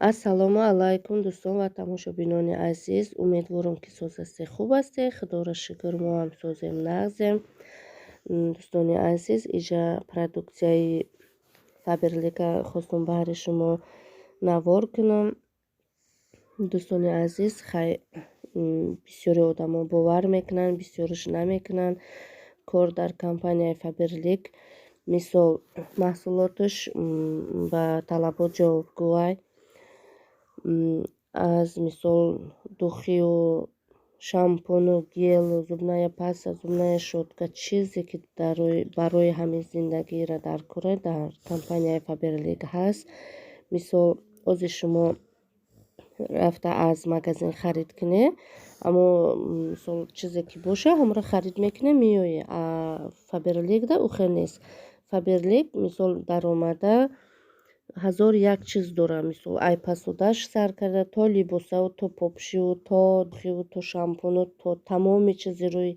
Ассалому алайкум, дӯстон ва тамошобинони азиз. Умедворам, ки соз ҳастед, хуб ҳастед. Худоро шукр, мо ҳам созем, нағзем. Дӯстони азиз, иҷа продукцияи Фаберлика хостум баҳри шумо навор кунам. Дӯстони азиз, хай, бисёри одамо бовар мекунанд, бисёриш намекунанд. Кор дар компанияи Фаберлик, мисол, маҳсулоташ ба талабот ҷавобгӯай. Аз, мисол, духию шампуну гелу зубная паста, зубная щётка, чизе ки барои ҳамин зиндагиро дар кора, дар компанияи Фаберлик ҳаст. Мисол, ози шумо рафта аз магазин харид кунед, аммо, мисол, чизе ки боша, ҳамонро харид мекунед, меоед. А Фаберликда ухел нест. Фаберлик, мисол, даромада ҳазору як чиз дорад. Мисол, ай посудаш сар карда то либосаву то попшиву то духиву то шампуну то тамоми чизи рӯи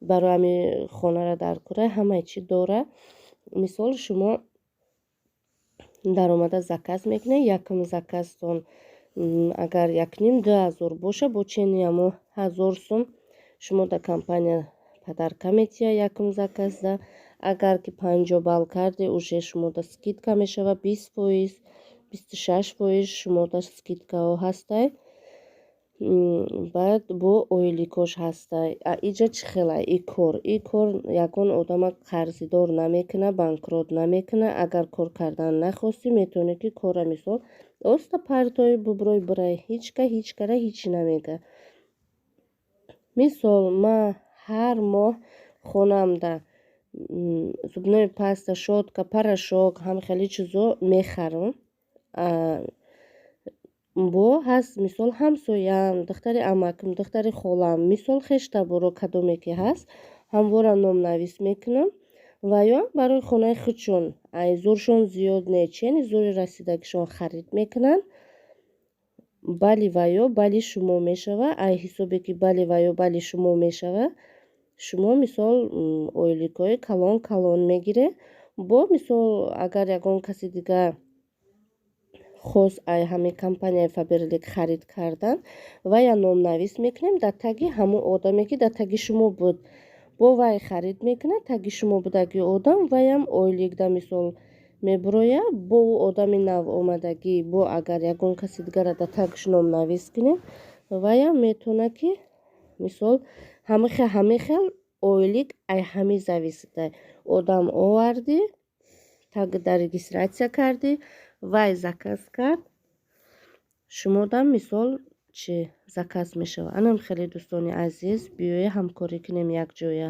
барои ҳамин хонаро дар кора, ҳамаи чӣ дорад. Мисол, шумо даромада заказ мекунед. Якум заказтон агар 1500-2000 боша, бо чени ҳамо 1000 сум шумо дар компания подарка метиҳад якум заказда. Агар ки 50 балл карде, уже шумода скидка мешавад 20%, 26% шумода скидкаҳо ҳастай. Баъд бо ойликош ҳастай. А иҷа чӣ хелай и кор? И кор ягон одама қарздор намекунад, банкрот намекунад. Агар кор кардан нахостӣ, метавонӣ, ки корра, мисол, оста партои, бубурой, бирай. Ҳеҷ ка ҳеҷ кара ҳеҷ намегӯяд. Мисол, ман ҳар моҳ хонаамда зубной паста, щётка, порошок, ҳамхели чизо мехарам. Бо ҳаст, мисол, ҳамсоям, духтари амакам, духтари холам, мисол, хештаборо, кадоме ки ҳаст, ҳамвора номнавис мекунам ва ё барои хонаи худшон, ай зӯршон зиёд не, чени зӯри расидагишон харид мекунанд. Бали ва ё бали шумо мешава. Ай ҳисобе ки бали ва ё бали шумо мешава, шумо, мисол, ойликҳои калон калон мегиред. Бо, мисол, агар ягон каси дигар хост ай ҳамин компанияи Фаберлик харид кардан, вая номнавис мекунем дар таги ҳамон одаме, ки дар таги шумо буд. Бо вай харид мекунад, таги шумо будаги одам, ваям ойликда, мисол, мебурояд. Бо ӯ одами навомадагӣ, бо агар ягон каси дигарро дар тагш номнавис кунем, ваям метавонад, ки, мисол, ҳамин хел ойлик ай ҳамин зависит. Одам овардӣ, тагда регистрация кардӣ, вай заказ кард, шумодам, мисол, чи заказ мешавад. Анам хеле, дӯстони азиз, биёед, ҳамкорӣ кунем якҷоя.